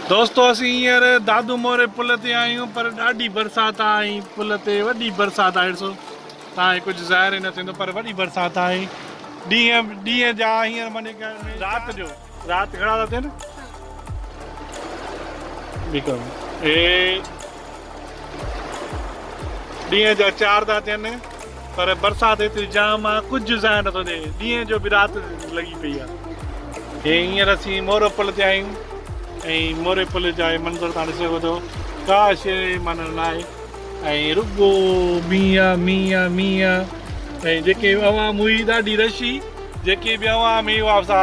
دوستو اسين هينئر دادو موري پل تي آهيون پر ڏاڍي برسات آهي ۽ پل تي وڏي برسات آهي ڏسو تان کي ڪجهه ظاهر ئي نه ٿيندو پر وڏي برسات آهي ڏينهن ڏينهن جا هينئر مني رات جو رات گهڻا ٿا ٿين اي ڏينهن جا چار ٿا ٿين پر برسات ايتري جام آ ڪجهه ظاهر نٿو ٿئي ڏينهن جو به رات لڳي پئي آ. هي هينئر اسين مورو پل تي آهيون ۽ موري پل جا هي منظر تان ڏسي سگهو ٿو ڪا شي معنيٰ ناهي ۽ رڳو مينهن آ مينهن آ مينهن آ ۽ جيڪي عوام هئي ڏاڍي رش هئي جيڪي به عوام هئي اها سا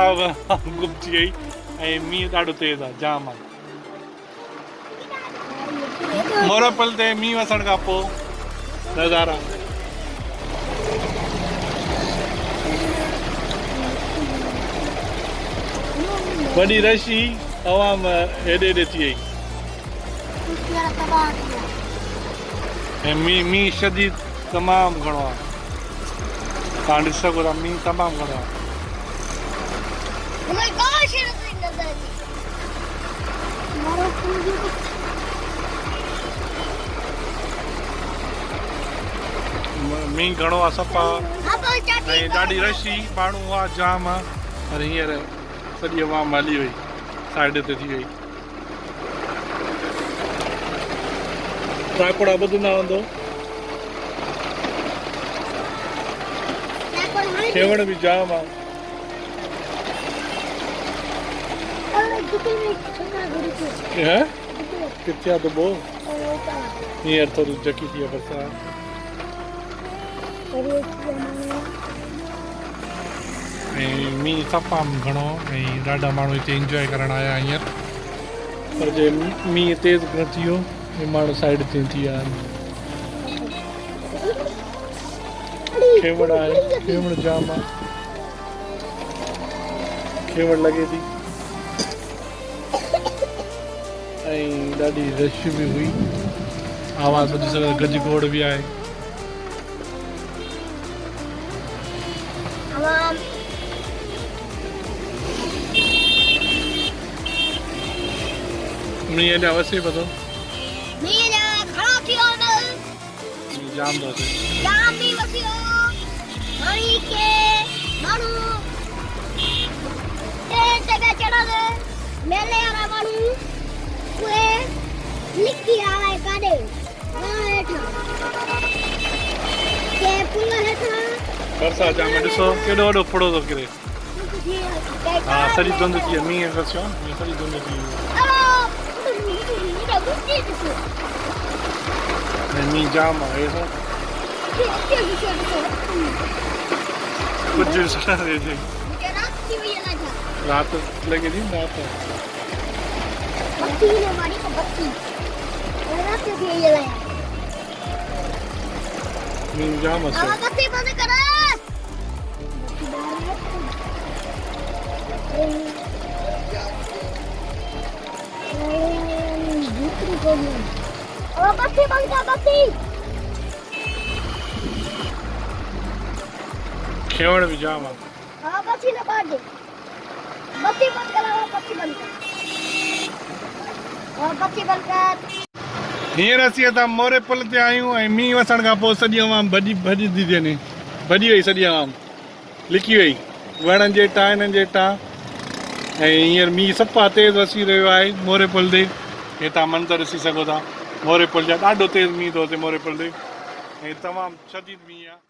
گم ٿي وئي ۽ مينهن ڏاڍو تيز آ جام آ. مورو پل تي مينهن وسڻ کان پوء نظارا. وڏي رش هئي عوام هيڏي هيڏي ٿي وئي. ۽ مينهن شديد تمام گهڻو آهي. توهان ڏسي سگهو ٿا مينهن تمام گهڻو آهي. مينهن گهڻو آ صفا ۽ ڏاڍي رش هئي ماڻهو هئا جام پر هينئر سڄي عوام هلي وئي سائيڊ تي ٿي وئي ٽاڪوڙا ٻڌندا هوندو کيوڻ به جام آ ڪٿي آ دٻو؟ هينئر ٿوري جهڪي ٿي آ برسات. ۽ مينهن تمام گهڻو ۽ ڏاڍا ماڻهو هتي انجواء ڪرڻ آيا هينئر پر جي مينهن تيز گهڻو ٿي ويو ۽ ماڻهو سائيڊ تي ٿي ويا آهن. کيوڙ آهي کيوڙ جام آ کيوڙ لڳي ٿي ۽ ڏاڍي رش به هئي آواز ٻڌي سگهو گج گوڙ به آهي. مينهن اڃا وسي پيو ٿو. مينهن اڃا گهڻو ٿيو نه. مينهن جام ٿو وسي. جام مينهن وسيو. هاڻي ڪي ماڻهو ٽين تي پيا چڙهن. ميلي وارا ماڻهو اهي لڪي آيا ڪاڏي واهه هيٺان ڪي پل هيٺان. برسات جام ڏسو ڪيڏو وڏو ڦڙو ٿو ڪري. ها سڄي ڌنڌ ٿي وئي مينهن وسيو آهي نه سڄي ڌنڌ ٿي وئي. مينهن جام آهي ڏسو. ڪجهه ڏسڻ نه ٿي. رات لڳي ٿي رات. مينهن جام وسيو. کيوڻ به جام آ. هينئر اسين هتان موري پل تي آهيون ۽ مينهن وسڻ کان پوء سڄي عوام ڀڄي ڀڄي ٿي وڃي. ڀڄي وئي سڄي عوام. لڪي وئي وڻن جي هيٺان هنن جي هيٺان ۽ هينئر مينهن صفا تيز وسي رهيو آهي موري پل تي هي توهان منظر ڏسي سگهو ٿا موري پل جا ڏاڍو تيز مينهن ٿو وسي موري پل تي ۽ تمام شديد مينهن آهي.